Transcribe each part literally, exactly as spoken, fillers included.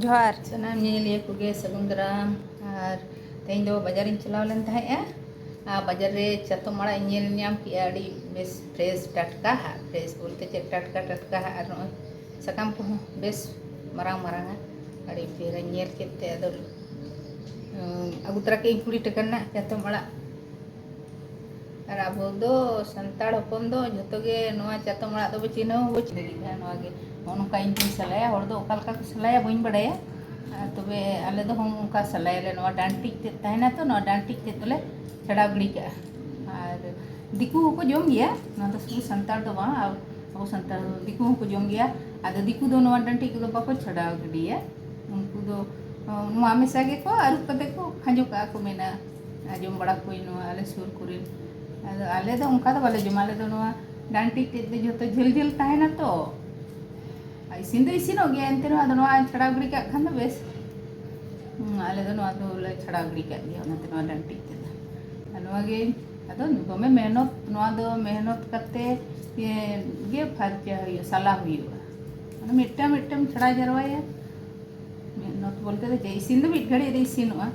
ᱡᱚᱦᱟᱨ᱾ ᱥᱟᱱᱟᱢ ᱧᱮᱧᱮᱞᱤᱭᱟᱹ ᱠᱚᱜᱮ ᱥᱟᱹᱜᱩᱱ ᱫᱟᱨᱟᱢ᱾ ᱟᱨ ᱛᱮᱦᱮᱧ ᱫᱚ ᱵᱟᱡᱟᱨᱤᱧ ᱪᱟᱞᱟᱣ ᱞᱮᱱ ᱛᱟᱦᱮᱸᱫᱼᱟ᱾ ᱟᱨ ᱵᱟᱡᱟᱨ ᱨᱮ ᱪᱟᱛᱚᱢ ᱟᱲᱟᱜ ᱤᱧ ᱧᱮᱞ ᱧᱟᱢ ᱠᱮᱜᱼᱟ, ᱟᱹᱰᱤ ᱵᱮᱥ ᱯᱷᱨᱮᱥ ᱴᱟᱴᱠᱟ ᱦᱟᱸᱜ, ᱯᱷᱨᱮᱥ ᱵᱚᱞᱛᱮ ᱪᱮᱫ, ᱴᱟᱴᱠᱟ ᱴᱟᱴᱠᱟ ᱦᱟᱸᱜ᱾ ᱟᱨ ᱱᱚᱜᱼᱚᱭ ᱥᱟᱠᱟᱢ ᱠᱚᱦᱚᱸ ᱵᱮᱥ ᱢᱟᱨᱟᱝ ᱢᱟᱨᱟᱝᱟ, ᱟᱹᱰᱤ ᱪᱮᱦᱨᱟᱧ ᱧᱮᱞ ᱠᱮᱫ ᱛᱮ ᱟᱫᱚ, ᱩᱸ, ᱟᱹᱜᱩ ᱛᱚᱨᱟ ᱠᱮᱫ ᱟᱹᱧ ᱠᱩᱲᱤ ᱴᱟᱠᱟ ᱨᱮᱱᱟᱜ ᱪᱟᱛᱚᱢ ᱟᱲᱟᱜ᱾ ᱟᱨ ᱟᱵᱚ ᱫᱚ ᱥᱟᱱᱛᱟᱲ ᱦᱚᱯᱚᱱ ᱫᱚ ᱡᱷᱚᱛᱚ ᱜᱮ ᱱᱚᱣᱟ ᱪᱟᱛᱚᱢ ᱟᱲᱟᱜ ᱫᱚᱵᱚ ᱪᱤᱱᱦᱟᱹᱣ ᱦᱚᱸᱵᱚ ᱪᱤᱱᱦᱟᱹᱣ ᱜᱮᱭᱟ᱾ ᱱᱚᱣᱟ ᱜᱮ ᱱᱚᱜᱼᱚ ᱱᱚᱝᱠᱟ ᱤᱧ ᱫᱩᱧ ᱥᱟᱞᱟᱭᱟ᱾ ᱦᱚᱲ ᱫᱚ ᱚᱠᱟ ᱞᱮᱠᱟ ᱠᱚ ᱥᱟᱞᱟᱭᱟ ᱵᱟᱹᱧ ᱵᱟᱰᱟᱭᱟ, ᱟᱨ ᱛᱚᱵᱮ ᱟᱞᱮ ᱫᱚ ᱦᱚᱸ ᱚᱱᱠᱟ ᱥᱟᱞᱟᱭᱟᱞᱮ᱾ ᱱᱚᱣᱟ ᱰᱟᱱᱴᱤᱡ ᱛᱮᱫ ᱛᱟᱦᱮᱱᱟ ᱛᱚ, ᱱᱚᱣᱟ ᱰᱟᱱᱴᱤᱡ ᱛᱮᱫ ᱫᱚᱞᱮ ᱪᱷᱟᱰᱟᱣ ᱜᱤᱰᱤ ᱠᱟᱜᱼᱟ᱾ ᱟᱨ ᱫᱤᱠᱩ ᱦᱚᱸᱠᱚ ᱡᱚᱢ ᱜᱮᱭᱟ, ᱱᱚᱣᱟ ᱫᱚ ᱥᱩᱫᱷᱩ ᱥᱟᱱᱛᱟᱲ ᱫᱚ ᱵᱟᱝ, ᱟᱵᱚ ᱥᱟᱱᱛᱟᱲ ᱫᱚ, ᱫᱤᱠᱩ ᱦᱚᱸᱠᱚ ᱡᱚᱢ ᱜᱮᱭᱟ᱾ ᱟᱫᱚ ᱫᱤᱠᱩ ᱫᱚ ᱱᱚᱣᱟ ᱰᱟᱱᱴᱤᱡ ᱠᱚᱫᱚ ᱵᱟᱠᱚ ᱪᱷᱟᱰᱟᱣ ᱜᱤᱰᱤᱭᱟ, ᱩᱱᱠᱩ ᱫᱚ ᱱᱚᱣᱟ ᱢᱮᱥᱟ ᱜᱮᱠᱚ ᱟᱹᱨᱩᱵ ᱠᱟᱛᱮ ᱠᱚ ᱠᱷᱟᱸᱡᱚ ᱠᱟᱜᱼᱟ ᱠᱚ, ᱢᱮᱱᱟ ᱟᱸᱡᱚᱢ ᱵᱟᱲᱟ ᱠᱚᱣᱟᱧ ᱱᱚᱣᱟ ᱟᱞᱮ ᱥᱩᱨ ᱠᱚᱨᱮᱱ᱾ ᱟᱫᱚ ᱟᱞᱮ ᱫᱚ ᱚᱱᱠᱟ ᱫᱚ ᱵᱟᱞᱮ ᱡᱚᱢᱟ, ᱟᱞᱮ ᱫᱚ ᱱᱚᱣᱟ ᱰᱟᱱᱴᱤᱡ ᱛᱮᱫ ᱫᱚ ᱡᱷᱚᱛᱚ ᱡᱷᱟᱹᱞ ᱡᱷᱟᱹᱞ ᱛᱟᱦᱮᱱᱟ ᱛᱚ᱾ ᱟᱨ ᱤᱥᱤᱱ ᱫᱚ ᱤᱥᱤᱱᱚᱜ ᱜᱮᱭᱟ, ᱮᱱᱛᱮ ᱨᱮᱦᱚᱸ ᱟᱫᱚ ᱱᱚᱣᱟ ᱪᱷᱟᱲᱟᱣ ᱜᱤᱰᱤ ᱠᱟᱜ ᱠᱷᱟᱱ ᱫᱚ ᱵᱮᱥ᱾ ᱦᱩᱸ, ᱟᱞᱮ ᱫᱚ ᱱᱚᱣᱟ ᱫᱚᱞᱮ ᱪᱷᱟᱲᱟᱣ ᱜᱤᱰᱤ ᱠᱟᱜ ᱜᱮᱭᱟ, ᱚᱱᱟᱛᱮ ᱱᱚᱣᱟ ᱰᱟᱱᱴᱤᱡ ᱛᱮᱫᱚ᱾ ᱟᱨ ᱱᱚᱣᱟ ᱜᱮ ᱟᱫᱚ ᱫᱚᱢᱮ ᱢᱮᱦᱱᱚᱛ, ᱱᱚᱣᱟ ᱫᱚ ᱢᱮᱦᱱᱚᱛ ᱠᱟᱛᱮ ᱜᱮ ᱯᱷᱟᱨᱪᱟ ᱦᱩᱭᱩᱜᱼᱟ, ᱥᱟᱞᱟ ᱦᱩᱭᱩᱜᱼᱟ᱾ ᱢᱟᱱᱮ ᱢᱤᱫᱴᱟᱝ ᱢᱤᱫᱴᱟᱝ ᱪᱷᱟᱲᱟᱣ ᱡᱟᱨᱣᱟᱭᱟ᱾ ᱢᱮᱦᱱᱚᱛ ᱵᱚᱞᱛᱮ ᱫᱚ ᱪᱮᱫ, ᱤᱥᱤᱱ ᱫᱚ ᱢᱤᱫ ᱜᱷᱟᱹᱲᱤᱡ ᱨᱮ ᱤᱥᱤᱱᱚᱜᱼᱟ᱾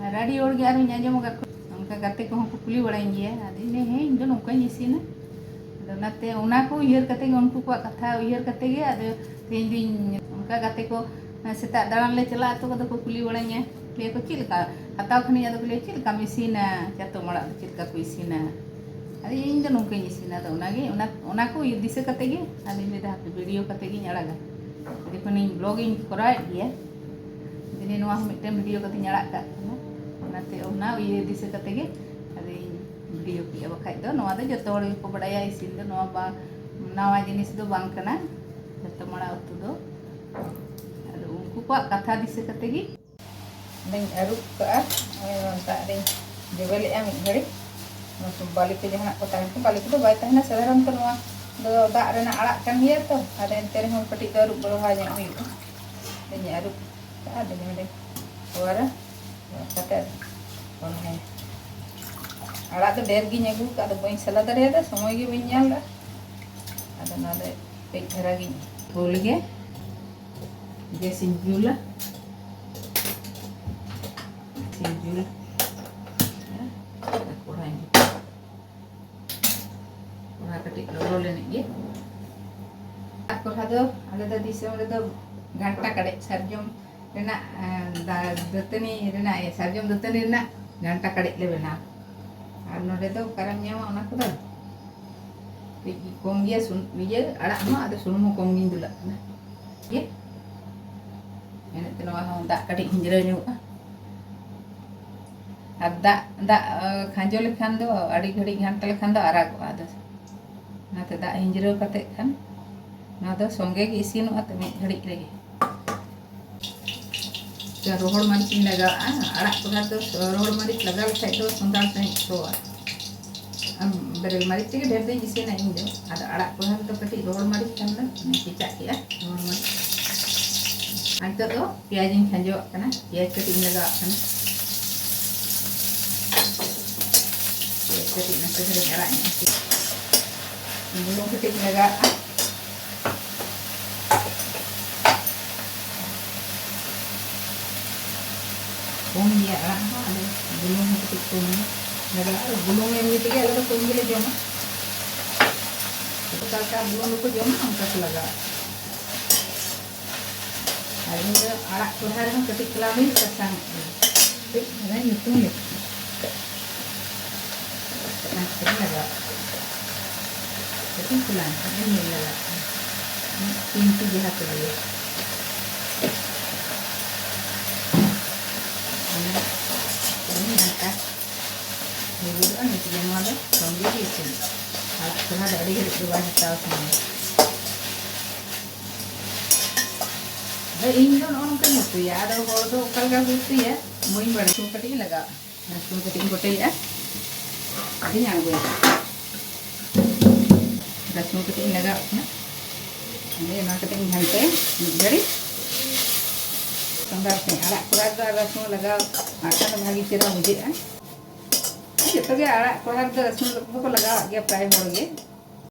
ᱟᱨ ᱟᱹᱰᱤ ᱦᱚᱲ ᱜᱮ ᱟᱨᱦᱚᱸᱧ ᱟᱸᱡᱚᱢ ᱟᱠᱟᱫ ᱠᱚᱣᱟ, ᱚᱱᱠᱟ ᱜᱟᱛᱮ ᱠᱚᱦᱚᱸ ᱠᱚ ᱠᱩᱞᱤ ᱵᱟᱲᱟᱧ ᱜᱮᱭᱟ᱾ ᱟᱫᱚᱧ ᱞᱟᱹᱭᱟ, "ᱦᱮᱸ, ᱤᱧ ᱫᱚ ᱱᱚᱝᱠᱟᱧ ᱤᱥᱤᱱᱟ᱾" ᱟᱫᱚ ᱚᱱᱟᱛᱮ ᱚᱱᱟ ᱠᱚ ᱩᱭᱦᱟᱹᱨ ᱠᱟᱛᱮ ᱜᱮ, ᱩᱱᱠᱩ ᱠᱚᱣᱟᱜ ᱠᱟᱛᱷᱟ ᱩᱭᱦᱟᱹᱨ ᱠᱟᱛᱮ ᱜᱮ ᱟᱫᱚ ᱛᱮᱦᱮᱧ ᱫᱚᱧ ᱚᱱᱠᱟ ᱜᱟᱛᱮ ᱠᱚ ᱥᱮᱛᱟᱜ ᱫᱟᱬᱟᱱ ᱞᱮ ᱪᱟᱞᱟᱜ ᱟᱛᱚ, ᱟᱫᱚ ᱠᱚ ᱠᱩᱞᱤ ᱵᱟᱲᱟᱧᱟ, ᱞᱟᱹᱭᱟ ᱠᱚ, "ᱪᱮᱫ ᱞᱮᱠᱟ ᱦᱟᱛᱟᱣ ᱠᱷᱟᱱᱤᱧ?" ᱟᱫᱚ ᱠᱚ ᱞᱟᱹᱭᱟ, "ᱪᱮᱫ ᱞᱮᱠᱟᱢ ᱤᱥᱤᱱᱟ? ᱪᱟᱛᱚᱢ ᱟᱲᱟᱜ ᱫᱚ ᱪᱮᱫ ᱞᱮᱠᱟ ᱠᱚ ᱤᱥᱤᱱᱟ?" ᱟᱫᱚ ᱤᱧ ᱫᱚ ᱱᱚᱝᱠᱟᱧ ᱤᱥᱤᱱᱟ᱾ ᱟᱫᱚ ᱚᱱᱟᱜᱮ, ᱚᱱᱟ, ᱚᱱᱟ ᱠᱚ ᱫᱤᱥᱟᱹ ᱠᱟᱛᱮ ᱜᱮ ᱟᱫᱚᱧ ᱞᱟᱹᱭᱫᱟ, ᱦᱟᱯᱮ ᱵᱷᱤᱰᱤᱭᱳ ᱠᱟᱛᱮ ᱜᱤᱧ ᱟᱲᱟᱜᱟ᱾ ᱡᱚᱠᱷᱚᱱᱤᱧ ᱵᱞᱚᱜ ᱤᱧ ᱠᱚᱨᱟᱣᱮᱫ ᱜᱮᱭᱟ, ᱡᱟᱹᱱᱤ ᱱᱚᱣᱟ ᱦᱚᱸ ᱢᱤᱫᱴᱮᱱ ᱵᱷᱤᱰᱤᱭᱳ ᱠᱟᱛᱮᱧ ᱟᱲᱟᱜ ᱠᱟᱜ ᱠᱟᱱᱟ᱾ ᱚᱱᱟᱛᱮ ᱚᱱᱟ ᱩᱭᱦᱟᱹᱨ ᱫᱤᱥᱟᱹ ᱠᱟᱛᱮ ᱜᱮ ᱟᱫᱚᱧ ᱵᱷᱤᱰᱤᱭᱳ ᱠᱮᱜᱼᱟ᱾ ᱵᱟᱠᱷᱟᱡ ᱫᱚ ᱱᱚᱣᱟ ᱫᱚ ᱡᱚᱛᱚ ᱦᱚᱲ ᱜᱮᱠᱚ ᱵᱟᱲᱟᱭᱟ, ᱤᱥᱤᱱ ᱫᱚ ᱱᱚᱣᱟ ᱵᱟ-, ᱱᱟᱣᱟ ᱡᱤᱱᱤᱥ ᱫᱚ ᱵᱟᱝ ᱠᱟᱱᱟ, ᱪᱟᱛᱚᱢ ᱟᱲᱟᱜ ᱩᱛᱩ ᱫᱚ᱾ ᱟᱫᱚ ᱩᱱᱠᱩ ᱠᱚᱣᱟᱜ ᱠᱟᱛᱷᱟ ᱫᱤᱥᱟᱹ ᱠᱟᱛᱮ ᱜᱮ ᱟᱫᱚᱧ ᱟᱹᱨᱩᱵ ᱠᱟᱜᱼᱟ᱾ ᱱᱚᱜᱼᱚᱭ ᱱᱚᱣᱟ ᱫᱟᱜ ᱨᱮᱧ ᱡᱚᱵᱮ ᱞᱮᱜᱼᱟ ᱢᱤᱫ ᱜᱷᱟᱹᱲᱤᱡ᱾ ᱱᱚᱣᱟ ᱵᱟᱹᱞᱤ ᱠᱚ ᱡᱟᱦᱟᱱᱟᱜ ᱠᱚ ᱛᱟᱦᱮᱱ ᱠᱷᱟᱱ, ᱵᱟᱹᱞᱤ ᱠᱚᱫᱚ ᱵᱟᱭ ᱛᱟᱦᱮᱱᱟ ᱥᱟᱫᱷᱟᱨᱚᱱᱛᱚ ᱱᱚᱣᱟ ᱫᱚ ᱫᱟᱜ ᱨᱮᱱᱟᱜ ᱟᱲᱟᱜ ᱠᱟᱱ ᱜᱮᱭᱟ ᱛᱚ, ᱟᱫᱚ ᱮᱱᱛᱮ ᱨᱮᱦᱚᱸ ᱠᱟᱹᱴᱤᱡ ᱫᱚ ᱟᱹᱨᱩᱵ ᱵᱮᱣᱦᱟᱨ ᱧᱚᱜ ᱦᱩᱭᱩᱜᱼᱟ᱾ ᱟᱫᱚᱧ ᱟᱹᱨᱩᱵ ᱠᱟᱜᱼᱟ, ᱟᱫᱚ ᱱᱚᱰᱮ ᱚᱣᱟᱨᱟ, ᱚᱣᱟᱨ ᱠᱟᱛᱮ ᱟᱫᱚ ᱠᱚᱲᱦᱟᱭᱟ᱾ ᱟᱲᱟᱜ ᱫᱚ ᱰᱷᱮᱨ ᱜᱤᱧ ᱟᱹᱜᱩ ᱠᱟᱜᱼᱟ, ᱟᱫᱚ ᱵᱟᱹᱧ ᱥᱟᱞᱟ ᱫᱟᱲᱮᱭᱟᱫᱟ, ᱥᱚᱢᱚᱭ ᱜᱮ ᱵᱟᱹᱧ ᱧᱟᱢ ᱞᱮᱫᱟ᱾ ᱟᱫᱚ ᱱᱚᱣᱟ ᱫᱚ ᱠᱟᱹᱡ ᱫᱷᱟᱨᱟ ᱜᱤᱧ ᱜᱳᱞ ᱜᱮ᱾ ᱜᱮᱥ ᱤᱧ ᱡᱩᱞᱟ᱾ ᱜᱮᱥ ᱤᱧ ᱡᱩᱞᱟ᱾ ᱦᱮᱸ, ᱠᱚᱲᱦᱟᱧ, ᱠᱚᱲᱦᱟ ᱠᱟᱹᱴᱤᱡ ᱞᱚᱞᱚ ᱞᱮᱱᱤᱡ ᱜᱮ᱾ ᱟᱨ ᱠᱚᱲᱦᱟ ᱫᱚ ᱟᱞᱮ ᱫᱚ ᱫᱤᱥᱚᱢ ᱨᱮᱫᱚ ᱜᱷᱟᱱᱴᱟ ᱠᱟᱰᱮᱡ ᱥᱟᱨᱡᱚᱢ ᱨᱮᱱᱟᱜ, ᱮᱸ, ᱫᱟ-, ᱫᱟᱹᱛᱟᱹᱱᱤ ᱨᱮᱱᱟᱜ, ᱥᱟᱨᱡᱚᱢ ᱫᱟᱹᱛᱟᱹᱱᱤ ᱨᱮᱱᱟᱜ ᱜᱷᱟᱱᱴᱟ ᱠᱟᱰᱮᱡ ᱞᱮ ᱵᱮᱱᱟᱣᱟ᱾ ᱟᱨ ᱱᱚᱰᱮ ᱫᱚ ᱚᱠᱟᱨᱮᱢ ᱧᱟᱢᱟ ᱚᱱᱟ ᱠᱚᱫᱚ? ᱠᱟᱹᱡ ᱠᱚᱢ ᱜᱮᱭᱟ ᱥᱩᱱ-, ᱤᱭᱟᱹ, ᱟᱲᱟᱜ ᱦᱚᱸ, ᱟᱫᱚ ᱥᱩᱱᱩᱢ ᱦᱚᱸ ᱠᱚᱢ ᱜᱤᱧ ᱫᱩᱞᱟᱜ ᱠᱟᱱᱟ᱾ ᱜᱮ᱾ ᱮᱱᱮᱡ ᱛᱮ ᱱᱚᱣᱟ ᱦᱚᱸ ᱫᱟᱜ ᱠᱟᱹᱴᱤᱡ ᱦᱤᱸᱡᱽᱨᱟᱹᱣ ᱧᱚᱜᱚᱜᱼᱟ᱾ ᱟᱨ ᱫᱟᱜ, ᱫᱟᱜ, ᱮ, ᱠᱷᱟᱸᱡᱚ ᱞᱮᱠᱷᱟᱱ ᱫᱚ, ᱟᱹᱰᱤ ᱜᱷᱟᱹᱲᱤᱡ ᱜᱷᱟᱱᱴᱟ ᱞᱮᱠᱷᱟᱱ ᱫᱚ ᱟᱨᱟᱜᱚᱜᱼᱟ᱾ ᱟᱫᱚ ᱚᱱᱟᱛᱮ ᱫᱟᱜ ᱦᱤᱸᱡᱽᱨᱟᱹᱣ ᱠᱟᱛᱮ ᱠᱷᱟᱱ ᱱᱚᱣᱟ ᱫᱚ ᱥᱚᱸᱜᱮ ᱜᱮ ᱤᱥᱤᱱᱚᱜᱼᱟ ᱛᱚ ᱢᱤᱫ ᱜᱷᱟᱹᱲᱤᱡ ᱨᱮᱜᱮ᱾ ᱨᱚᱦᱚᱲ ᱢᱟᱹᱨᱤᱪ ᱤᱧ ᱞᱟᱜᱟᱣᱟᱜᱼᱟ᱾ ᱟᱲᱟᱜ ᱠᱚ ᱫᱚ ᱨᱚᱦᱚᱲ ᱢᱟᱹᱨᱤᱪ ᱞᱟᱜᱟᱣ ᱞᱮᱠᱷᱟᱡ ᱫᱚ ᱥᱚᱸᱫᱷᱟᱲ ᱥᱟᱺᱦᱤᱡ ᱥᱚᱣᱟ᱾ ᱟᱢ ᱵᱮᱨᱮᱞ ᱢᱟᱹᱨᱤᱪ ᱛᱮᱜᱮ ᱰᱷᱮᱨ ᱫᱚᱧ ᱤᱥᱤᱱᱟ ᱤᱧ ᱫᱚ᱾ ᱟᱫᱚ ᱟᱲᱟᱜ ᱠᱚ ᱫᱚ ᱠᱟᱹᱴᱤᱡ ᱨᱚᱦᱚᱲ ᱢᱟᱹᱨᱤᱪ ᱠᱷᱟᱱ ᱫᱚ ᱠᱮᱪᱟᱜ ᱠᱮᱜᱼᱟ ᱨᱚᱦᱚᱲ ᱢᱟᱹᱨᱤᱪ᱾ ᱟᱨ ᱱᱤᱛᱚᱜ ᱫᱚ ᱯᱮᱸᱭᱟᱡᱽ ᱤᱧ ᱠᱷᱟᱸᱡᱚᱣᱟᱜ ᱠᱟᱱᱟ, ᱯᱮᱸᱭᱟᱡᱽ ᱠᱟᱹᱴᱤᱡ ᱤᱧ ᱞᱟᱜᱟᱣᱟᱜ ᱠᱟᱱᱟ᱾ ᱯᱮᱸᱭᱟᱡᱽ ᱠᱟᱹᱴᱤᱡ ᱱᱟᱥᱮ ᱫᱷᱟᱨᱟᱧ ᱟᱨᱟᱜ ᱧᱚᱜ ᱦᱚᱪᱚᱭᱟ᱾ ᱵᱩᱞᱩᱝ ᱠᱟᱹᱴᱤᱡ ᱤᱧ ᱞᱟᱜᱟᱣᱟᱜᱼᱟ᱾ ᱠᱚᱢ ᱜᱮᱭᱟ ᱟᱲᱟᱜ ᱦᱚᱸ, ᱟᱫᱚ ᱵᱩᱞᱩᱝ ᱦᱚᱸ ᱠᱟᱹᱴᱤᱡ ᱠᱚᱢ ᱧᱚᱜ ᱞᱟᱜᱟᱜᱼᱟ᱾ ᱟᱨ ᱵᱩᱞᱩᱝ ᱮᱢᱱᱤ ᱛᱮᱜᱮ ᱟᱞᱮ ᱫᱚ ᱠᱚᱢ ᱜᱮᱞᱮ ᱡᱚᱢᱟ᱾ ᱚᱠᱟ ᱞᱮᱠᱟ ᱵᱩᱞᱩᱝ ᱫᱚᱠᱚ ᱡᱚᱢᱟ, ᱚᱱᱠᱟ ᱠᱚ ᱞᱟᱜᱟᱣᱟ᱾ ᱟᱨ ᱤᱧ ᱫᱚ ᱟᱲᱟᱜ ᱠᱚᱲᱦᱟ ᱨᱮᱦᱚᱸ ᱠᱟᱹᱴᱤᱡ ᱛᱟᱞᱟᱝ ᱤᱧ ᱥᱟᱥᱟᱝ ᱟᱜᱼᱟ᱾ ᱠᱟᱹᱴᱤᱡ ᱫᱷᱟᱨᱟ ᱧᱩᱛᱩᱢ ᱞᱮᱠᱟ᱾ ᱥᱟᱥᱟᱝ ᱠᱟᱹᱴᱤᱡ ᱞᱟᱜᱟᱣ᱾ ᱠᱟᱹᱴᱤᱡ ᱛᱟᱞᱟᱝ ᱤᱧ ᱞᱟᱜᱟᱣ᱾ ᱢᱤᱫ ᱯᱤᱱᱠᱤ ᱡᱟᱦᱟᱸ ᱠᱚ ᱞᱟᱹᱭᱟ᱾ ᱚᱱᱟ ᱠᱚᱧ ᱜᱷᱟᱱᱴᱟ ᱦᱩᱭᱩᱜᱼᱟ᱾ ᱱᱤᱛ ᱜᱮ ᱱᱚᱣᱟ ᱫᱚ ᱥᱚᱸᱜᱮ ᱜᱮ ᱤᱥᱤᱱ᱾ ᱟᱲᱟᱜ ᱠᱚᱲᱦᱟ ᱫᱚ ᱟᱹᱰᱤ ᱜᱷᱟᱹᱲᱤᱡ ᱫᱚ ᱵᱟᱭ ᱦᱟᱛᱟᱣ ᱥᱚᱢᱚᱭ᱾ ᱟᱫᱚ ᱤᱧ ᱫᱚ ᱱᱚᱜᱼᱚ ᱱᱚᱝᱠᱟᱧ ᱩᱛᱩᱭᱟ, ᱟᱫᱚ ᱦᱚᱲ ᱫᱚ ᱚᱠᱟ ᱞᱮᱠᱟ ᱠᱚ ᱩᱛᱩᱭᱟ ᱵᱟᱹᱧ ᱵᱟᱲᱟᱭᱟ᱾ ᱨᱟᱹᱥᱩᱱ ᱠᱟᱹᱴᱤᱡ ᱤᱧ ᱞᱟᱜᱟᱣᱟ, ᱨᱟᱹᱥᱩᱱ ᱠᱟᱹᱴᱤᱡ ᱤᱧ ᱠᱚᱴᱮᱡᱟᱜᱼᱟ, ᱟᱫᱚᱧ ᱟᱬᱜᱚᱭᱟ᱾ ᱨᱟᱹᱥᱩᱱ ᱠᱟᱹᱴᱤᱡ ᱤᱧ ᱞᱟᱜᱟᱣᱟᱜ ᱠᱟᱱᱟ, ᱟᱫᱚ ᱚᱱᱟ ᱠᱟᱹᱴᱤᱡ ᱤᱧ ᱜᱷᱟᱱᱴᱟᱭᱟ ᱢᱤᱫ ᱜᱷᱟᱹᱲᱤᱡ᱾ ᱥᱟᱱᱛᱟᱲ ᱠᱚ ᱟᱲᱟᱜ ᱠᱚᱲᱦᱟ ᱨᱮᱫᱚ ᱨᱟᱹᱥᱩᱱ ᱞᱟᱜᱟᱣ ᱟᱜ ᱠᱷᱟᱱ ᱫᱚ ᱵᱷᱟᱜᱮ ᱪᱮᱦᱨᱟ ᱵᱩᱡᱷᱟᱹᱜᱼᱟ᱾ ᱡᱚᱛᱚ ᱜᱮ ᱟᱲᱟᱜ ᱠᱚᱲᱦᱟ ᱨᱮᱫᱚ ᱨᱟᱹᱥᱩᱱ ᱫᱚᱠᱚ ᱞᱟᱜᱟᱣᱟᱜ ᱜᱮᱭᱟ ᱯᱨᱟᱭ ᱦᱚᱲ ᱜᱮ᱾